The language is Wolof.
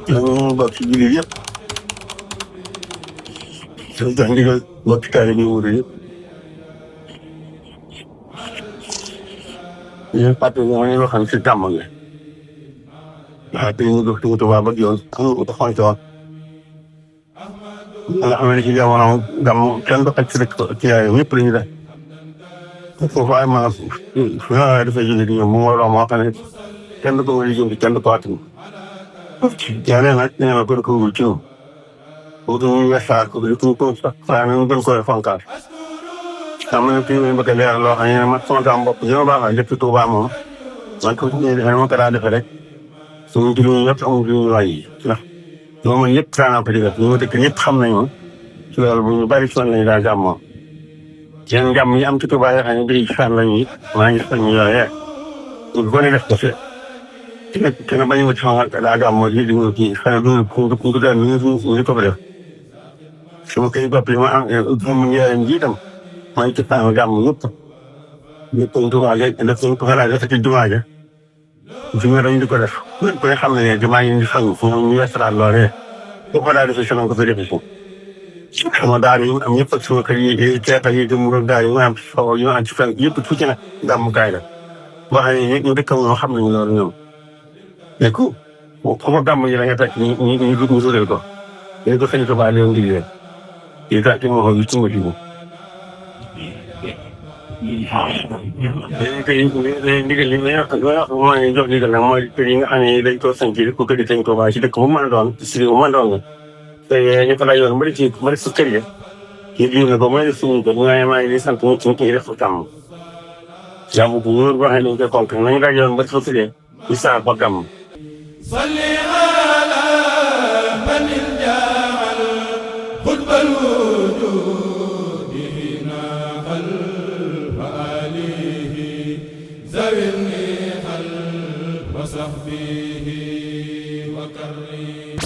ñu bokk ci jullit yëpp di jox ndigal mbokki taalibe yi murid yëpp di leen fàttali ne ma ñu waxoon si gàmm gi waaw te ñu dox Tuubaa ba yoon am na ko xonte woon nga xam ne ci jamono gàmm kenn du xaj si rek ci yaay ñëpp la ñu def foofu ay maanaam su ñu dafay jóge di ñëw mu waroo moo xam ne kenn du ko wëri jëm kenn du ko attan jaaree nag nee na gën ko wul ci ñoom boobu ñu weesaat ko ko sax saa ñu gën koy fonkaat am na fi mu bëgg a leeral loo xam ne man sama gàmm bopp ñoo baax lépp Tuubaa moom man ko ma ko daa defee rek suñu juróomi yëpp amul juróomi waay yi ndax loolu mooy ñëpp daanaka ko digal ñu ma dëkk ñëpp xam nañ ma ci loolu bu ñu bari ci lañu daa gàmmoo yeneen gàmm yi am ci Tuubaa yoo xam ne day fan lañu it maa ngi sañ yooyee ñu gën a def ko fi kenn bañ ma ci xamal daa gàmmoo ji di nga kii xanaa du daal ñu ko fa def sama kay bopp yi ma am gàmm njëriñ ji itam maa ngi ci fan gàmm yëpp ñëpp ñu Tuubaa def nañ ko xalaat def ci jumaa ja fi mu dañu di ko def ku ne xam ne jumaa yi ñu sang fu ñu westaraat loolee boo ko daa defee si ko fa defee ko sama daal yi am ñëpp ak sama kër yi teetal yi dem mu daal yi ma am faw ñu am ci fen yëpp fu ci ne gàmmukaay la boo xam ne ñu dëkk ñoo xam nañu loolu ñoom mais ku ko gàmm yi la nga fekk ñu sudel ko léegi ko sëñ Tuubaa leen ndig leen yi ta ci moo yu tunga ci ndigal li may wax mooy jox ndigal nag mooy kër yi nga xam ne dañ ko sanc ko kër yi sëñ Tuubaa ci dëkk bu mën a doon si bu mën a doon te ñu ko laaj yoon bari si kër yi kii biir na ko mooy suñu ko maa ngi di sant ñu kii def gàmm jàmm bu wóor boo xam ne dañ koy compte nañu laaj yoon bari si dee ñu saa ko gàmm وصحبه وكرم